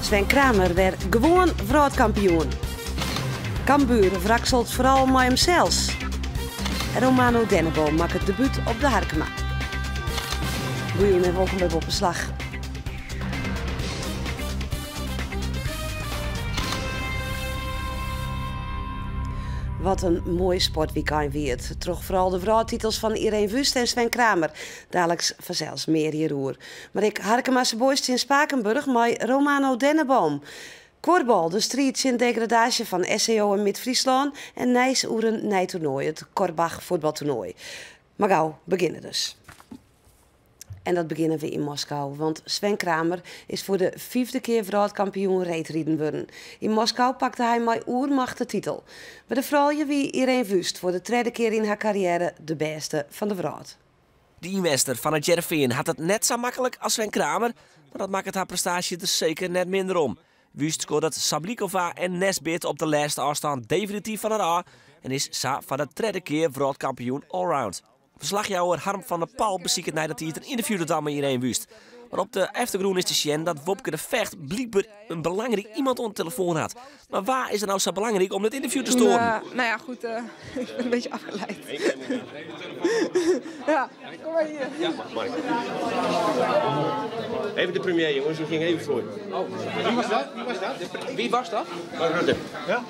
Sven Kramer wer gewoan wrâldkampioen. Cambuur wrakselt foaral mei himsels. Romano Denneboom makket debút op de Harkema. Goejûn en wolkom by Boppeslach. Wat in moai sportwykein wie it. Troch foaral de wrâldtitels fan Ireen Wüst en Sven Kramer. Daliks fansels mear hjiroer. Mar ek Harkemase Boys tsjin Spakenburg mei Romano Denneboom. Kuorbal, de striid tsjin degradaasje fan SCO en Mid-Fryslân en nijs oer in nij toernoai, it Korbach fuotbaltoernoai. Mar gau begjinne dus. En dat begjinne we yn Moskou, want Sven Kramer is foar de fyfde kear wrâldkampioen reedriden wurden. Yn Moskou pakte hy mei oermacht de titel. By de froulju wie Ireen Wüst foar de tredde kear yn har karriêre de bêste fan de wrâld. De ynwenster fan It Hearrenfean hat it net sa maklik as Sven Kramer, mar dat makket har prestaasje der seker net minder om. Wüst skodet Sablikova en Nesbitt op de lêste ôfstân definityf fan har ôf en is sa foar de tredde kear wrâldkampioen allround. Ferslachjouwer Harm van der Pal besiket nei de tiid in ynterview te dwaan mei Ireen Wüst. Mar op de eftergrûn is te sjen dat Wopke de Vegt blykber in belangryk iemand oan de telefoan hat. Mar wa is der no sa belangryk om dit ynterview te stoaren? Nou ja, goed, ik ben een beetje afgeleid. Ja, kom maar hier. Ja, Mark. Even de premier, jongens, die ging even voor. Wie was dat? Wie was dat? Wie was dat? Mark Rutte. Ja?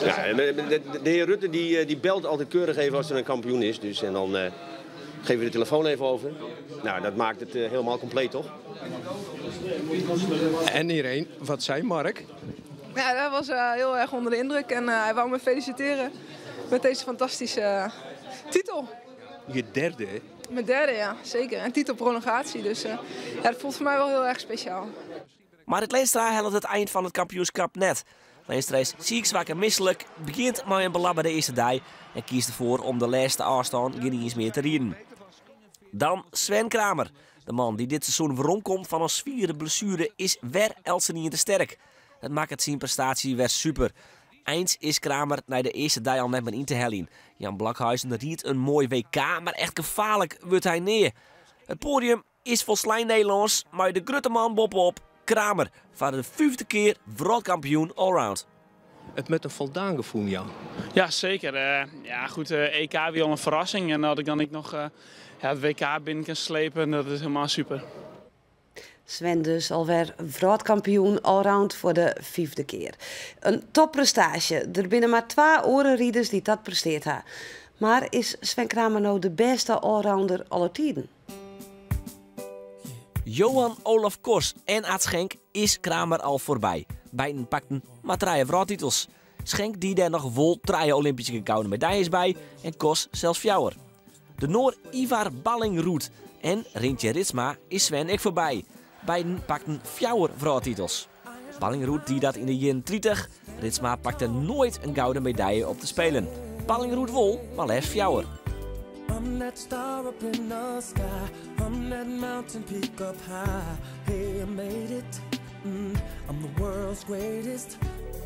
Ja, de heer Rutte die belt altijd keurig even als er een kampioen is. Dus, en dan geven we de telefoon even over. Nou, dat maakt het helemaal compleet, toch? En Ireen, wat zei Mark? Ja, dat was heel erg onder de indruk. En hij wou me feliciteren met deze fantastische titel. Je derde, hè? Mijn derde, ja, zeker. En titelprolongatie, dus dat voelt voor mij wel heel erg speciaal. Marrit Leenstra hellet it ein fan it kampioenskap net. Leenstra is siik, swak en mislik, begjint mei in belabberde earste dei en kiest derfoar om de lêste ôfstân gjin iens mear te riden. Dan Sven Kramer. De man dy't dit seizoen weromkomt fan in swiere blessuere is wer eltsenien te sterk. It makket syn prestaasje wer super. Eins is Kramer nei de earste dei al net mear yn te heljen. Jan Blokhuijsen riidt in moai WK, mar echt gefaarlik wurdt hy nea. It poadium is folslein Nederlânsk mei de grutte man boppe-op, Kramer, foar de fyfde kear wrâldkampioen allround. It moat in foldaan gefoel jaan. Ja, zeker. Ja, goed, EK wie al in ferrassing en dat ik dan ek noch ja, it WK binnen kan slepen, dat is helemaal super. Sven dus alwer wrâldkampioen allround foar de fyfde kear. In topprestaasje. Der binne mar twa oare riders dy't dat presteard ha. Mar is Sven Kramer no de bêste allrounder aller tiden? Johan Olaf Koss en Ard Schenk is Kramer al foarby. Beiden pakten mar trije wrâldtitels. Schenk die dêr noch wol trije Olympyske gouden medaljes by en Koss sels fjouwer. De Noar Ivar Ballingrud en Rintje Ritsma is Sven ek foarby. Beiden pakten fjouwer wrâldtitels. Ballingrud die dat yn de jierren 30, Ritsma pakte noait in gouden medalje op de Spelen. Ballingrud wol, mar leafst fjouwer.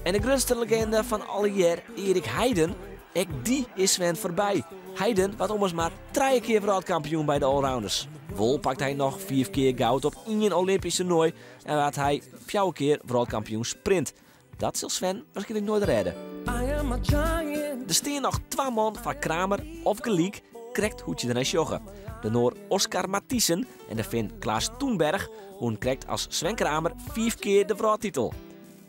En de grutste leginde fan allegear, Erik Heiden, ek dy is Sven foarby. Heiden waard ommers mar trije kear wrâldkampioen by de allrounders. Wol pakte hy noch fiif kear goud op ien Olympysk toernoai en waard hy fjouwer kear wrâldkampioen sprint. Dat sil Sven waarskynlik noait rêde. Der stean noch twa man foar Kramer of gelyk, krekt hoe't je dernei sjogge. De Noar Oscar Mathisen en de Fin Klaas Thunberg wûnen krekt as Sven Kramer fiif kear de wrâldtitel.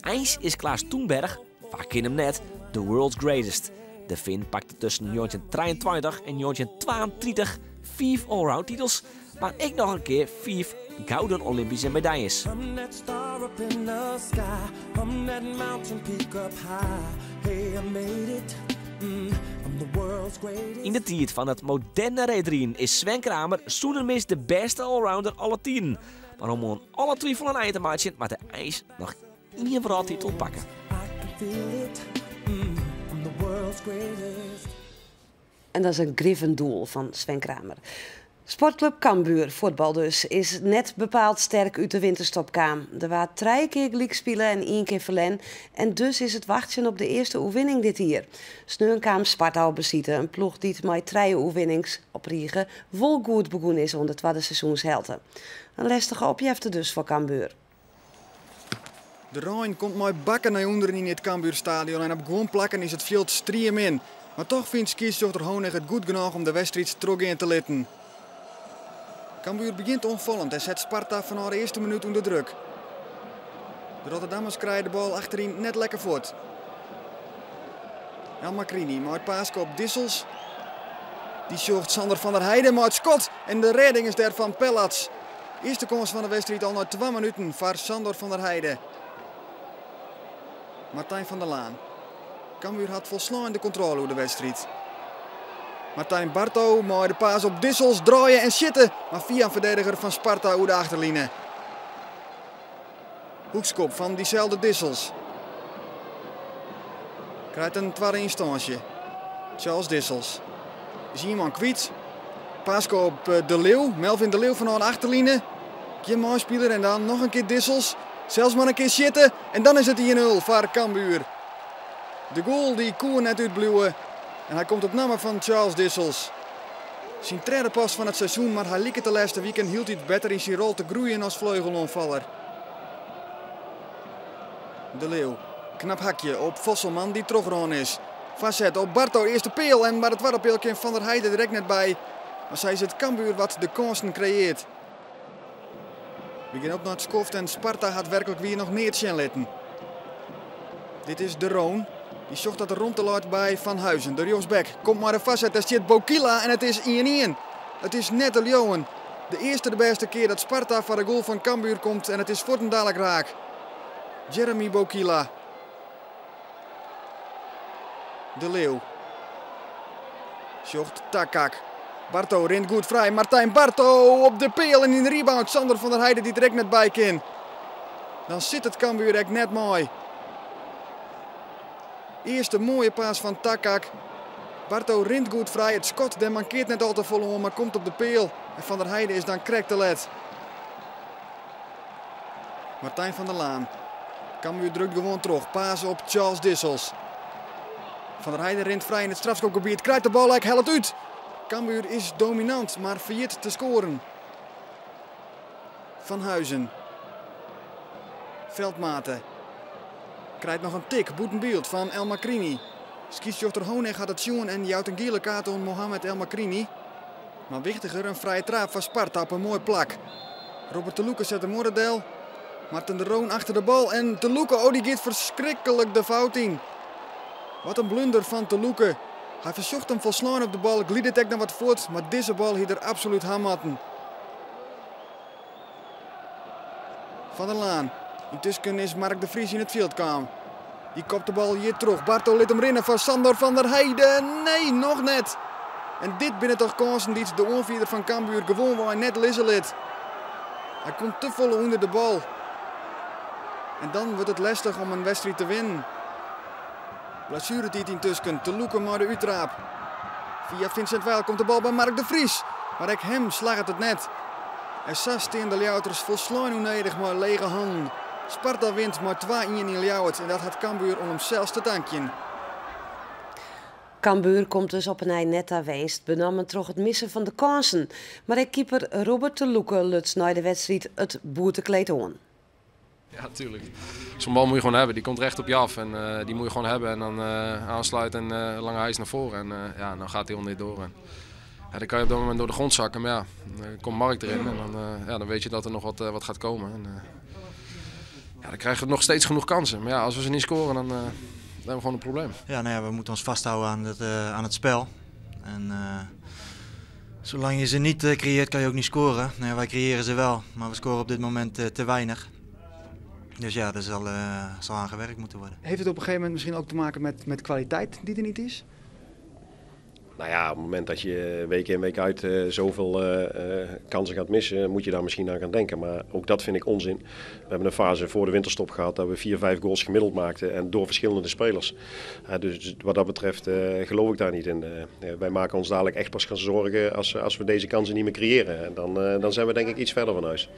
Eins is Klaas Thunberg, wa kin him net, the world's greatest. De Fin pakte tusken njoggentjin trijeentweintich en njoggentjin twaentritich fiif allround titels, mar ek noch in kear fiif gouden Olympyske medaljes. I'm that star up in the sky. I'm that mountain peak up high. Hey, I made it. I'm the world's greatest. Yn de tiid fan it moderne reedriden is Sven Kramer sûnder mis de bêste allrounder aller tiden. Mar om oan alle twifel in ein te meitsjen, moat hy eins noch ien wrâldtitel pakke. I can feel it. I'm the world's greatest. En dat is in grif doel fan Sven Kramer. Sportklup Cambuur, fuotbal dus, is net bepaald sterk út de winterstop kaam. Der waard trije kear gelyk spile en ien kear ferlern. En dus is it wachtsjen op de earste oerwinning dit jier. Sneon kaam Sparta op besite, in ploech dy't mei trije oerwinnings op rige wol goed begûn is oan de twadde seizoenshelte. In lestige opjefte dus foar Cambuur. De rein komt mei bakken nei ûnderen yn it Cambuurstadion en op guon plakken is it fjild striemin. Mar toch fynt skiedsrjochter Honig it goed genôch om de wedstriid trochgean te litten. Cambuur begjint oanfallend en set Sparta fanôf de earste minút ûnder druk. De Rotterdammers krije de bal achteryn net lekker fuort. El Makrini mei it paaske op Dissels. Dy sjocht Sander van der Heijden mei it skot en de rêding is dêr fan Pellatz. Earste kâns fan de wedstriid al nei twa minuten foar Sandor van der Heijden. Martijn van der Laan. Cambuur hat folslein de kontrôle oer de wedstriid. Martijn Barto mei de paas op Dissels draaie en sjitte, mar fia in ferdediger fan Sparta oer de achterline. Hoekskop fan dyselde Dissels. Krijt in twadde ynstânsje. Charles Dissels is ien man kwyt. Paaske op eh, De Leeuw. Melvin De Leeuw fanôf de achterline. Gjin meispiler en dan noch in kear Dissels. Sels mar in kear sjitte en dan is it 1-0 foar Cambuur. De goal dy koe net útbliuwe en hy komt op namme fan Charles Dissels. Syn tredde pas fan it seizoen, mar hy liket de lêste wiken hieltyd better yn syn rol te groeien as fleugeloanfaller. De Leeuw. Knap hakje op Vosselman dy't trochrûn is. Foarset op Barto, earste peal en by de twadde peal kin Van der Heijden der ek net by. Mar sa is it Cambuur wat de kânsen kreëart. We gean op nei it skoft en Sparta hat werklik wier noch neat sjen litten. Dit is De Roon. Dy sjocht dat der romte leit by Van Huizen. De rjochtsback komt mei de foarset. Dêr stiet Bokila en it is 1-1. It is net te leauwen. De earste de bêste kear dat Sparta foar de goal fan Cambuur komt en it is fuortendalik raak. Jeremy Bokila. De Leeuw. Sjocht Takak. Barto rint goed frij. Martijn Barto op de peal en yn de rebound. Sander van der Heijden dy't der ek net by kin. Dan sit it Cambuur ek net mei. Earste moaie paas fan Takak. Barto rint goed frij. It skot dêr mankeart net al te folle oan, mar komt op de peal. En Van der Heijden is dan krekt te let. Martijn van der Laan. Cambuur drukt gewoan troch. Paas op Charles Dissels. Van der Heijden rint frij yn it strafskopgebiet. Krijt de bal ek, hellet út. Cambuur is dominant, mar ferjit te skoaren. Van Huizen. Veldmaten. Krijt noch in tik bûten byld fan El Makrini. Skiedsrjochter Honig hat it sjoen en jout in giele kaart oan Mohamed El Makrini. Mar wichtiger, in frije traap foar Sparta op in moai plak. Robert te Loeke set de muorre del. Marten de Roon achter de bal en Te Loeke, oh dy giet ferskriklik de fout yn. Wat in blunder fan Te Loeke. Hy fersocht him folslein op de bal, glidet ek noch wat fuort, mar dizze bal hie er absolút ha moatten. Van der Laan. Yntusken is Mark de Vries yn it fjild kaam. Dy kopt de bal hjir troch. Barto lit him rinne foar Sandor van der Heijden. Nee, noch net. En dit binne toch kânsen dy't de oanfierder fan Cambuur gewoanwei net lizze lit. Hy komt te folle ûnder de bal. En dan wurdt it lestich om in wedstriid te winnen. Blessueretiid yntusken, Te Loeke mei de úttraap. Fia Vincent Weijl komt de bal by Mark de Vries, mar ek him slagget it net. En sa stean de Ljouwerters folslein ûnnedich mei lege hannen. Sparta wint mei 2-1 yn Ljouwert en dat hat Cambuur oan himsels te tankjen. Cambuur komt dus op 'e nij net ta winst, benammen troch it missen fan de kânsen. Mar ek keeper Robert te Loeke luts nei de wedstriid it boetekleed oan. Ja, natuurlijk. Zo'n bal moet je gewoon hebben. Die komt recht op je af en uh, die moet je gewoon hebben. En dan uh, aansluiten en uh, lange hijs naar voren. En ja, dan gaat hij onder door. En, ja, dan kan je op dat moment door de grond zakken. Maar ja, dan komt Mark erin en dan, ja, dan weet je dat er nog wat, wat gaat komen. En, ja, dan krijgen we nog steeds genoeg kansen. Maar ja, als we ze niet scoren, dan, dan hebben we gewoon een probleem. Ja, nou ja, we moeten ons vasthouden aan het, aan het spel. En zolang je ze niet creëert, kan je ook niet scoren. Nou ja, wij creëren ze wel, maar we scoren op dit moment te weinig. Dus ja, daar zal, zal aan gewerkt moeten worden. Heeft het op een gegeven moment misschien ook te maken met, met kwaliteit die er niet is? Nou ja, op het moment dat je week in week uit uh, zoveel uh, kansen gaat missen, moet je daar misschien aan gaan denken. Maar ook dat vind ik onzin. We hebben een fase voor de winterstop gehad dat we 4, 5 goals gemiddeld maakten en door verschillende spelers. Dus wat dat betreft geloof ik daar niet in. Wij maken ons dadelijk echt pas gaan zorgen als, als we deze kansen niet meer creëren. En dan, dan zijn we denk ik iets verder van huis.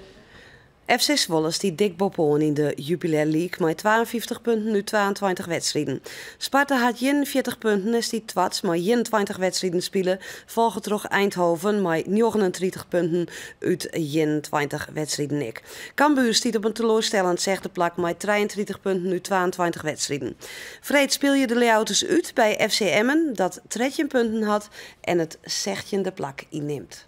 FC Zwolle stiet dik boppe-oan yn de Jupiler League mei 52 punten út 22 wedstriden. Sparta hat 41 punten en stiet twads mei 21 wedstriden spile, folge troch Eindhoven mei 39 punten út 21 wedstriden ek. Cambuur stiet op in teloarstellend sechde plak mei 33 punten út 22 wedstriden. Freed spylje de Ljouwerters út by FC Emmen, dat 13 punten hat en it sechtjinde plak ynnimt.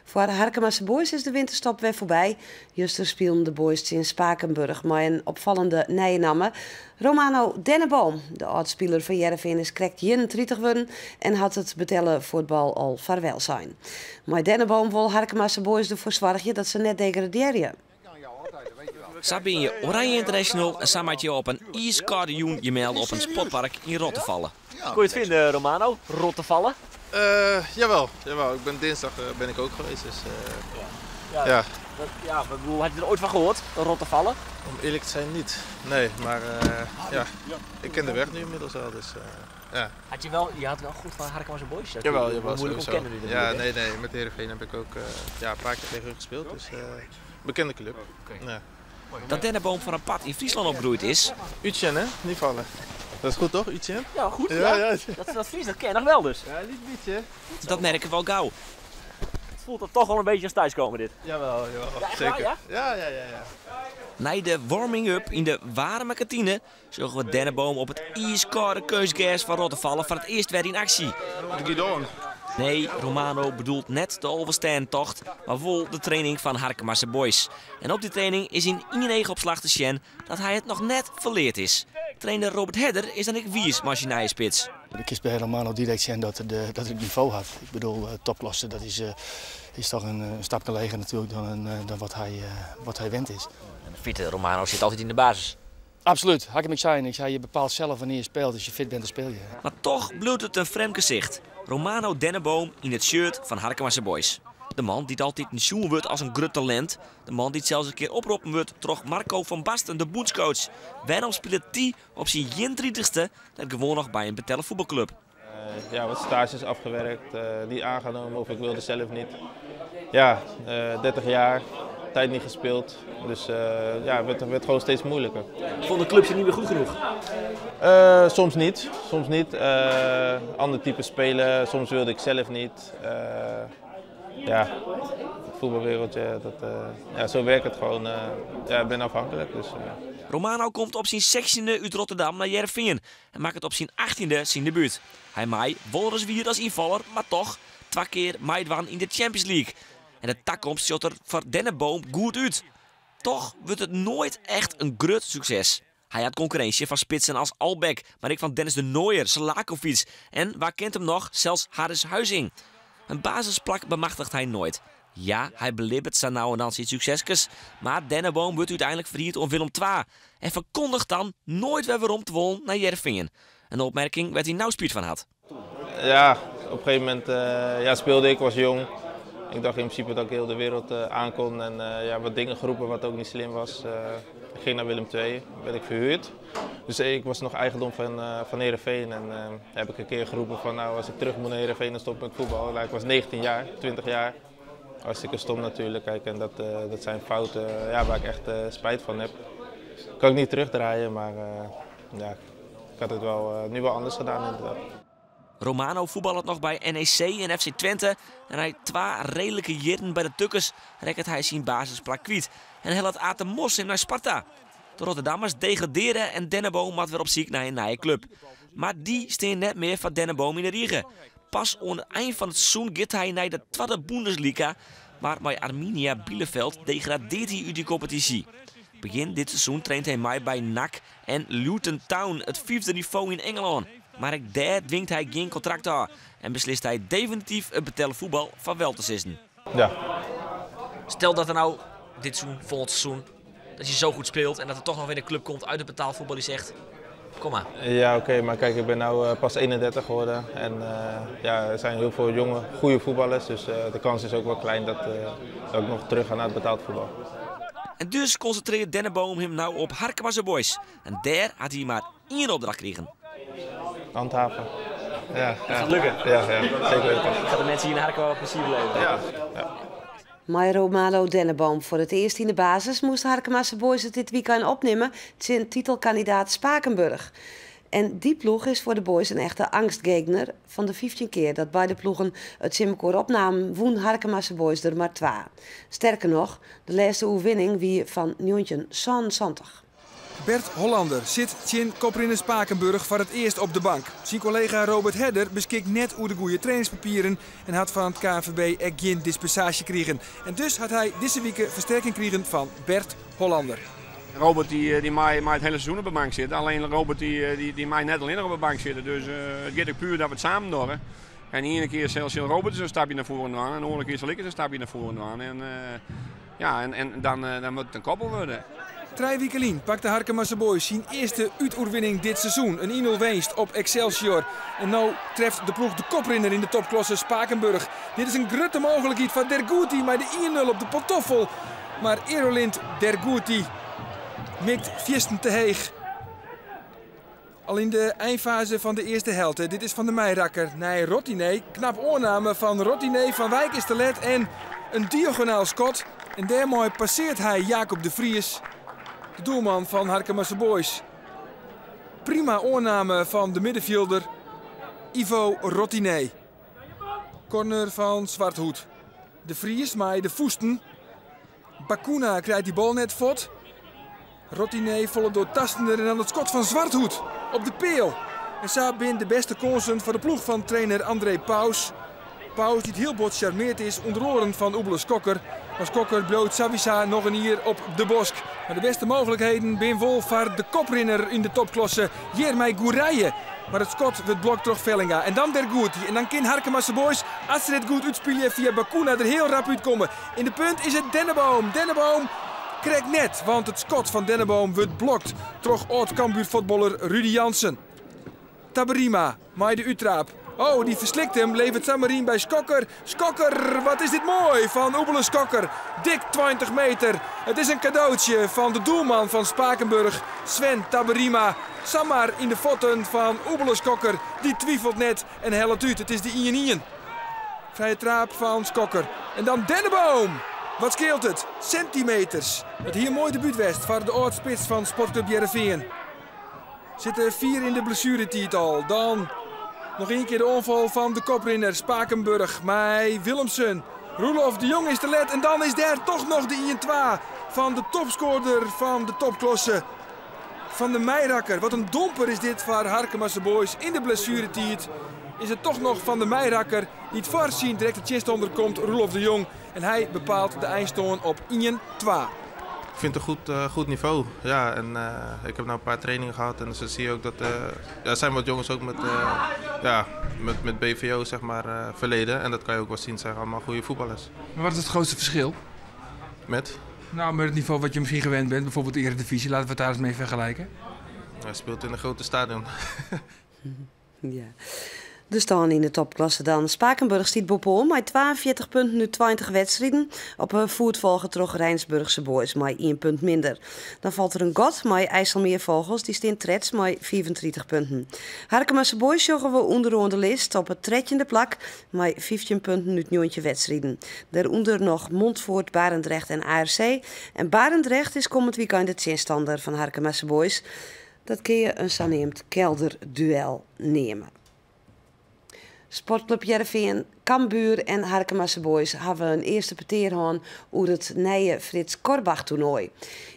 Foar Harkemase Boys is de winterstop wer foarby. Juster spilen de Boys tsjin Spakenburg mei in opfallende nije namme, Romano Denneboom. De âld-spiler fan Hearrenfean is krekt 31 wurden en hat it betelle fuotbal al farwel sein. Mei Denneboom wol Harkemase Boys derfoar soargje dat se net degradearje. Sa binne je Oranje International en sa moatte je op in iiskâlde jûn je melde op in sportpark yn Rottefalle. Koe je it fine, Romano, Rottefalle? Jawel, jawel. Ik ben dinsdag ben ik ook geweest, dus ja. Ja, ik bedoel, had je er ooit van gehoord, Rottefalle? Om eerlijk te zijn niet, nee, maar ja, ik ken de weg nu inmiddels wel, dus ja. Had je wel, je had wel goed van Harkemase Boys? Dat Jawel, is jawel, moeilijk sowieso. ontkennen nu Ja, natuurlijk, hè? nee, nee, met Heerenveen heb ik ook een paar keer tegen hun gespeeld, dus bekende club. Ja. Dat Denneboom foar in part yn Fryslân opgroeid is. Utjen, hè? Niet vallen. Dat is goed, toch, Utjen? Ja, goed. Ja, Ja, ja. Dat Fries, dat ken je nog wel dus. Ja, een lief beetje. Dat merken we al gauw. Het voelt dan toch wel een beetje als thuiskomen dit. Jawel, jawel. Ja, echt waar, Zeker. ja? Ja, ja, ja, ja. Nei de warming-up yn de waarme kantine sjogge we Denneboom op it iiskâlde keunstgers fan Rottefalle foar it earst wer yn aksje. De Guidon. Nee, Romano bedoelt net de Alvestêdetocht, mar wol de training fan Harkemase Boys. En op dy training is yn ien eachopslach te sjen dat hy it noch net ferleard is. Trainer Robert Herder is dan ek wiis mei syn nije spits. Do kinst by Romano direkt sjen dat er it nivo hat. Ik bedoel, topklasse, dat is toch in stapke leger natuerlik dan wat hy wend is. En de fitte Romano sit altyd yn de basis. Absoluut, ha ik him ek sein. Ik sei, je bepaalt sels wannear je spilet. As je fit bent, dan spylje je. Mar dochs bliuwt it in frjemd gesicht. Romano Denneboom yn it shirt fan Harkemase Boys. De man dy't altyd sjoen wurdt as in grut talint. De man dy't sels in kear oproppen wurdt troch Marco van Basten, de bûnscoach. Wêrom spilet dy op syn 31ste net gewoan noch by in betelle fuotbalklup? Ja, wat stages afgewerkt, niet aangenomen of ik wilde zelf niet. Ja, 30 jaar, tijd niet gespeeld. Dus ja, het werd gewoon steeds moeilijker. Vond de club je niet meer goed genoeg? Soms niet. Soms niet. Ander type spelen, soms wilde ik zelf niet. Ja, het voetbalwereldje, ja, zo werkt het gewoon. Ja, ik ben afhankelijk. Dus. Romano komt op syn 16e út Rotterdam nei Hearrenfean en makket op syn 18e syn debút. Hy mei wolris wier as ynfaller, mar dochs twa kear meidwaan yn de Champions League. En de takomst sjocht der foar Denneboom goed út. Dochs wurdt it noait echt in grut sukses. Hy hat konkurrinsje fan spitsen as Albeck, mar ek fan Dennis de Nooijer, Selakovic en, wa kent him noch, sels Harris Huizing. In basisplak bemachtiget hy noait. Ja, hy belibbet sa no en dan syn sukseskes, mar Denneboom wurdt úteinlik ferhierd oan Willem II en ferkondiget dan noait wer werom te wollen nei Hearrenfean. In opmerking wêr't hy no spyt fan hat. Ja, op een gegeven moment speelde ik, was jong. Ik dacht in principe dat ik heel de wereld aankon en wat dingen geroepen wat ook niet slim was. Ik ging naar Willem II, werd ik verhuurd. Dus ik was nog eigendom van Heerenveen en heb ik een keer geroepen van nou, als ik terug moet naar Heerenveen dan stop ik met voetbal. Ik was 19 jaar, 20 jaar. Hartstikke stom natuurlijk, en dat zijn fouten waar ik echt spijt van heb. Kan ik niet terugdraaien, maar ik had het nu wel anders gedaan inderdaad. Romano voetballet noch by NEC en FC Twente en nei twa reedlike jierren by de Tukkers rekket hy syn basisplak kwyt en hellet Aad de Mos him nei Sparta. De Rotterdammers degradearje en Denneboom moat wer op syk nei in nije klup. Mar dy steane net mear foar Denneboom yn de rige. Pas oan it ein fan it seizoen giet hy nei de twadde Bundesliga, mar mei Arminia Bielefeld degradearret hy út dy kompetysje. Begjin dit seizoen traint hy mei by NAC en Luton Town, it fyfde nivo yn Ingelân. Mar ek dêr dwingt hy gjin kontrakt ôf en beslist hy definityf it betelle fuotbal farwel te sizzen. Ja. Stel dat er nou dit seizoen, folgjend seizoen, dat je zo goed speelt en dat er toch nog weer een club komt uit het betaald voetbal die zegt, kom maar. Ja, oké, maar ik ben nou pas 31 geworden en er zijn heel veel jonge, goede voetballers, dus de kans is ook wel klein dat ik nog terug ga naar het betaald voetbal. En dus konsintrearret Denneboom him nou op Harkemase Boys. En dêr hat hy mar ien opdracht krigen. Handhaven. Ja, Dat ja. gaat lukken. Ja, ja, zeker weten. Gaat de mensen hier in Harkema wat plezier beleven? Ja, ja. Mei Romano Denneboom foar it earst yn de basis moast Harkemase Boys it dit wykein opnimme tsjin titelkandidaat Spakenburg. En dy ploech is foar de Boys in echte angstgegner. Fan de 15 kear dat beide ploegen it tsjin mekoar opnamen, wûn Harkemase Boys der mar twa. Sterker noch, de lêste oerwinning wie fan 1977. Bert Hollander sit tsjin koprinner Spakenburg foar it earst op de bank. Syn kollega Robert Herder beskikt net oer de goede trainingspapieren en hat fan it KNVB ek gjin dispensaasje krigen. En dus hat hy dizze wike fersterking krigen fan Bert Hollander. Robert dy, dy mei, mei it hiele seizoen op de bank sitte. Allinne Robert dy, dy, dy mei net allinnich op de bank sitte. Dus it giet ek puer dat we it samen dogge. En de iene kear sil, sil Robert in stapje nei foaren dwaan en de oare kear sil ik in stapje nei foaren dwaan. En, ja, en, en dan, dan moat it in koppel wurde. Trije wiken lyn pakte Harkemase Boys syn earste útoerwinning dit seizoen. In 1-0 winst op Excelsior. En no treft de ploech de koprinner yn de topklasse Spakenburg. Dit is in grutte mooglikheid foar Dergouti mei de 1-0 op de pantoffel. Mar Erolind Dergouti mikt fierstente heech. Al yn de einfaze fan de earste helte. Dit is Van de Meijrakker nei Rotiné. Knap oanname fan Rotiné. Van Wijk is te let en in diagonaal skot. En dêrmei passeart hy Jacob de Vries, de doelman fan Harkemase Boys. Prima oanname fan de middenfjilder Ivo Rotiné. Corner fan Zwarthoed. De Vries mei de fûsten. Bakuna krijt dy bal net fuort. Rotiné folle doortastender en dan it skot fan Zwarthoed op de peal. En sa binne de bêste kânsen foar de ploech fan trainer André Paus. Paus dy't hiel bot sjarmeard is ûnder oaren fan Oebele Skokker. Mar Skokker bliuwt sawiesa noch in jier op de Bosk. Mar de bêste mooglikheden binne wol foar de koprinner yn de topklasse, hjir mei Goerije. Mar it skot wurdt blokt troch Vellinga. En dan Dergouti. En dan kin Harkemase Boys, as se dit goed útspylje, fia Bakuna der hiel rap útkomme. Yn de punt is it Denneboom. Denneboom krekt net, want it skot fan Denneboom wurdt blokt troch âld-Cambuur-fuotballer Rudy Jansen. Taberima mei de úttraap. Oh, dy ferslikt him, leveret samar yn by Skokker. Skokker, wat is dit moai fan Oebele Skokker. Dik 20 meter. It is in kadootsje fan de doelman fan Spakenburg, Sven Taberima. Samar yn de fuotten fan Oebele Skokker. Dy twifelt net en hellet út. It is de 1-1. Frije traap fan Skokker. En dan Denneboom! Wat skeelt it? Sintimeters. It hie in moai debút west foar de âld-spits fan Sportklup Hearrenfean. Sitte fier yn de blessueretiid al. Dan noch ien kear de oanfal fan de koprinner Spakenburg mei Willemsen. Roelof de Jong is te let en dan is dêr toch noch de 1-2 fan de topskoarder fan de topklasse. Van de Meijrakker. Wat in domper is dit foar Harkemase Boys yn de blessueretiid. Is it toch noch Van de Meijrakker dy't foar syn direkte tsjinstanner komt, Roelof de Jong. En hy bepaalt de einstân op 1-2. Ik vind het een goed niveau. Ja, en ik heb nou een paar trainingen gehad en dus dan zie je ook dat ja, er zijn wat jongens ook ja, met BVO zeg maar, verleden. En dat kan je ook wel zien, het zijn allemaal goede voetballers. Maar wat is het grootste verschil? Met? Nou, met het niveau wat je misschien gewend bent, bijvoorbeeld de Eredivisie, laten we het daar eens mee vergelijken. Hij speelt in een grote stadion. Ja. De stân yn de topklasse dan. Spakenburg stiet boppe-oan mei 42 punten út 20 wedstriden. Op 'e foet folge troch Rijnsburgse Boys mei ien punt minder. Dan falt der in gat mei IJsselmeervogels, dy stean tredde mei 35 punten. Harkemase Boys sjogge we ûnderoan de list op it trettjinde plak mei 15 punten út 19 wedstriden. Dêrûnder noch Montfoort, Barendrecht en ARC. En Barendrecht is kommend wykein de tsjinstanner fan Harkemase Boys. Dat kinne je in saneamd kelderduel neame. Sportklup Hearrenfean, Cambuur en Harkemase Boys hawwe in earste petear hân oer it nije Frits Korbach toernoai.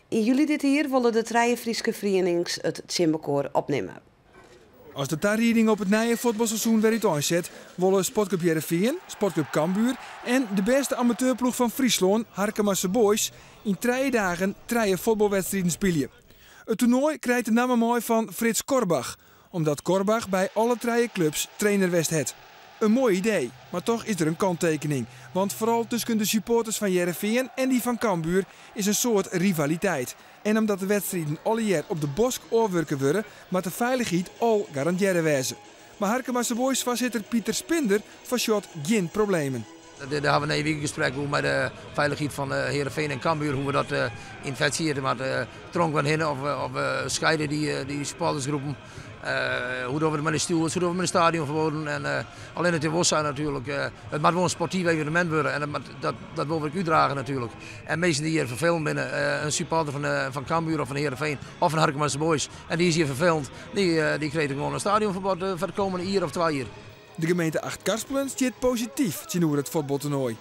Yn july dit jier wolle de trije Fryske ferienings it tsjin mekoar opnimme. As de tarieding op it nije fuotbalseizoen wer úteinset, wolle Sportklup Hearrenfean, Sportklup Cambuur en de bêste amateurploech fan Fryslân, Harkemase Boys, yn 3 dagen trije fuotbalwedstriden spylje. It toernoai krijt de namme mei fan Frits Korbach, omdat Korbach by alle trije klups trainer west hat. In moai idee, mar toch is der in kanttekening. Want foaral tusken de supporters fan Hearrenfean en dy fan Cambuur is in soad rivaliteit. En omdat de wedstriden allegear op de Bosk ôfwurke wurde, moat de feilichheid al garandearre wêze. Mar Harkemase Boys foarsitter Pieter Spinder foarsjocht gjin problemen. Dêr hawwe we nije wike gesprek oer mei de feilichheid fan Heerenveen en Cambuur hoe we dat yn it fet sitte moatte. Dronken hinne of skeide dy supportersgroepen. Hoe dogge we it mei de stewards, hoe dogge we it mei de stadionferboden. En allinne it is wol sa natuerlik, it moat wol in sportyf evenemint wurde en dat dat wol we ek útdrage natuerlik. En minsken dy't hjir ferfelend binne, in supporter fan Cambuur of fan Heerenveen of fan Harkemase Boys en dy is hjir ferfelend, dy krijt gewoan in stadionferbod foar de kommende jier of twa jier. De gemeente Achtkarspelen stiet posityf tsjinoer it fuotbaltoernoai.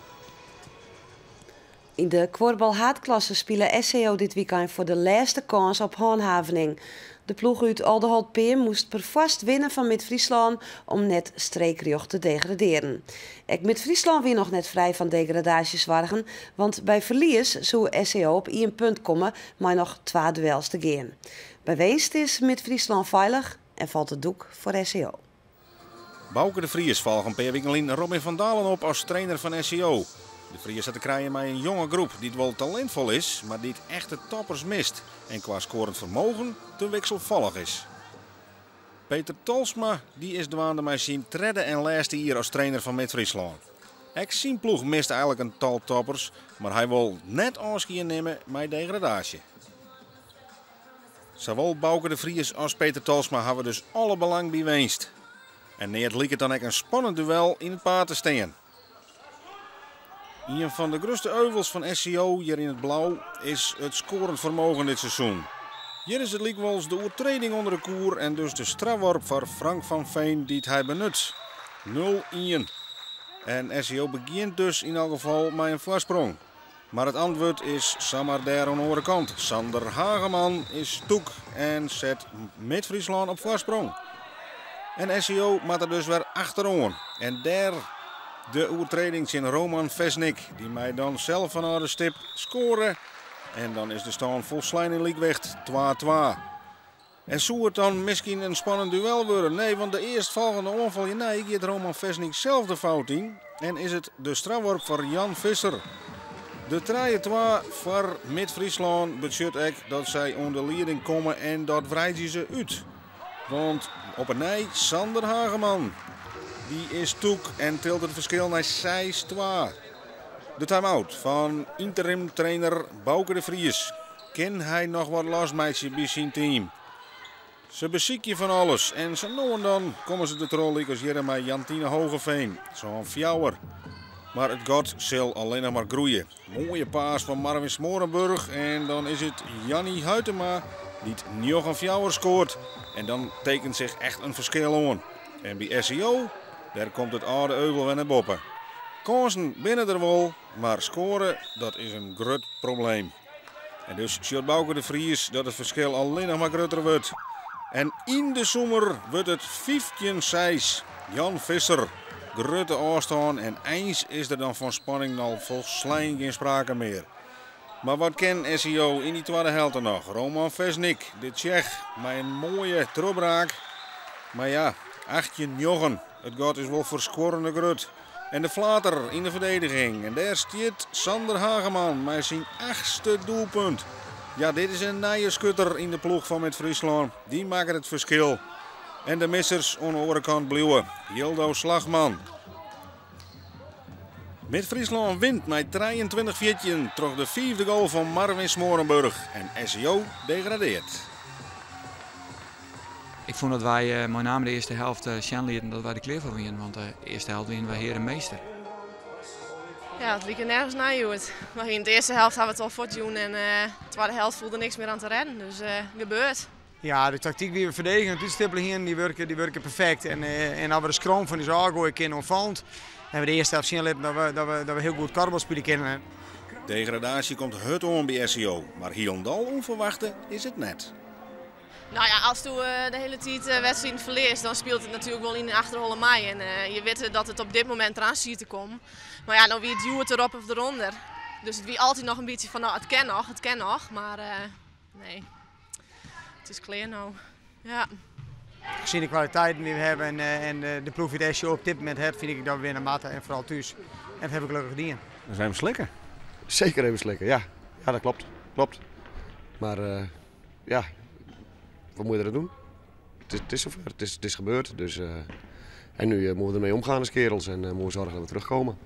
Yn de kuorbalhaadklasse spile SCO dit wykein foar de lêste kâns op hânhavening. De ploech út Aldeholtpea moast perfoarst winne fan Mid-Fryslân om net streekrjocht te degradearjen. Ek Mid-Fryslân wie noch net frij fan degradaasjesoargen, want by ferlies soe SCO op ien punt komme mei noch twa duels te gean. By winst is Mid-Fryslân feilich en falt it doek foar SCO. Bauke de Vries folge in pear wiken lyn Robin van Dalen op as trainer fan SCO. De Vries hat te krijen mei in jonge groep dy't wol talintfol is, mar dy't echte toppers mist en kwa skoarend fermogen te wikselfallich is. Peter Tolsma dy is dwaande mei syn tredde en lêste jier as trainer fan Mid-Fryslân. Ek syn ploech mist eigenlik in tal toppers, mar hy wol net ôfskie nimme mei degradaasje. Sawol Bauke de Vries as Peter Tolsma hawwe dus alle belang by winst. En neat liket dan ek in spannend duel yn it paad te stean. Ien fan de grutste euvels fan SCO hjir yn it blau is it skoarend fermogen dit seizoen. Hjir is it lykwols de oertreding ûnder de koer en dus de strafworp foar Frank van Veen dy't hy benut. 0-1. En SCO begjint dus yn elk gefal mei in foarsprong. Mar it antwurd is samar dêr oan de oare kant. Sander Hageman is tûk en set Mid-Fryslân op foarsprong. En SCO moat der dus wer achteroan. En dêr de oertreding tsjin Roman Vesnik. Dy mei dan sels fanôf de stip skoare. En dan is de stân folslein yn lykwicht, 2-2. En soe it dan miskien in spannend duel wurde? Nee, want de earstfolgjende oanfal hjirnei giet Roman Vesnik sels de fout yn en is it de strafworp foar Jan Visser. De 3-2 foar Mid-Fryslân betsjut ek dat sy oan de lieding komme en dat wreidzje se út. Want op 'e nij Sander Hageman. Dy is tûk en tilt it ferskil nei 6-2. De time-out fan ynterim trainer Bauke de Vries. Kin hy noch wat losmeitsje by syn team? Se besykje fan alles en sa no en dan komme se dertroch lykas hjirre mei Jantine Hogeveen, 7-4. Mar it gat sil allinnich mar groeie. Moaie paas fan Marvin Smorenburg en dan is it Janny Huitema dy't 9-4 skoart. En dan tekent sich echt in ferskil oan. En by SCO, dêr komt it âlde euvel wer nei boppe. Kânsen binne der wol, mar skoare dat is in grut probleem. En dus sjocht Bauke de Vries dat it ferskil allinnich mar grutter wurdt. En yn de simmer wurdt it 15-6. Jan Visser, grutte ôfstân en eins is der dan fan spanning al folslein gjin sprake mear. Mar wat kin SCO yn dy twadde helte noch? Roman Vesnik, de Tsjech, mei in moaie trochbraak. Mar ja, 18-9. It gat is wol ferskuorrende grut. En de flater yn de ferdediging. En dêr stiet Sander Hageman mei syn achtste doelpunt. Ja, dit is in nije skutter yn de ploech fan Mid-Fryslân. Dy makket it ferskil. En de missers oan de oare kant bliuwe. Jildo Slagman. Mid-Fryslân wint mei 23-14 troch de fiifde goal fan Marvin Smorenburg. En SCO degradeart. Ik fûn dat wy mei name de earste helte sjen lieten dat wy der klear foar wienen, want de earste helte wienen wy hear en meester. Ja, it like nergens nei hjoed. Mar yn de earste helte hawwe we it al fuortjûn en de twadde helte foel der niks mear oan te rêden, dus gebeurt. Ja, de taktyk dy't we ferdedigend útstippele hienen, dy wurke perfekt. En en as we de skroom fan ús ôfgoaie kinne oanfallend, hawwe we de earste helte sjen litten dat we hiel goed kuorbal spylje kinne. Degradaasje komt hurd oan by SCO, mar hielendal ûnferwachte is it net. Nou ja, as do de hiele tiid wedstriden ferlearst, dan spilet it natuerlik wol yn de achterholle mei. En je witte dat it op dit momint eraan siet te kommen. Mar ja, no wie it hjoed derop of derûnder. Dus it wie altyd noch in bytsje fan, no, it kin noch, it kin noch. Mar nee, it is klear no. Ja. Gezien de kwaliteiten die we hebben en de ploech die SCO op dit moment heeft, vind ik dat we winnen moatte en foaral thús. En dat hawwe we gelokkich dien. Dat is even slikken. Zeker even slikken, ja. Ja, dat klopt. Klopt. Maar ja, wat moet je eraan doen? Het is zover, het is gebeurd. Dus, en nu moeten we ermee omgaan als kerels en moeten we zorgen dat we terugkomen.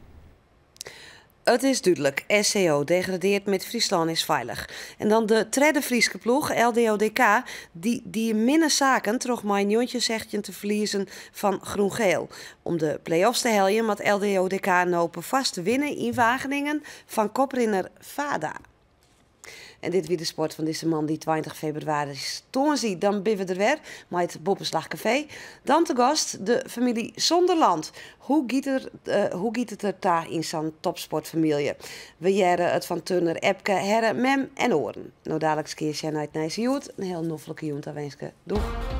It is dúdlik, SCO degradearret Mid-Fryslân is feilich. En dan de tredde Fryske ploech, LDODK, dy die minne saken troch mei 19-16 te ferliezen fan Groen Geel. Om de play-offs te heljen moat LDODK no perfoarst winne yn Wageningen fan koprinner VADA. En dit wie de sport fan dizze moandei 20 febrewaris. Tongersdei, dan binne we der wer mei it Boppeslach Kafee. Dan te gast de famylje Zonderland. Hoe giet, er, hoe giet it der ta yn sa'n topsportfamylje? We hearre it fan turner Epke, Herre, Mem en oaren. No daliks kear sjen nei it Nijs Hjoed. In hiel noflike jûn tawinske. Doeg!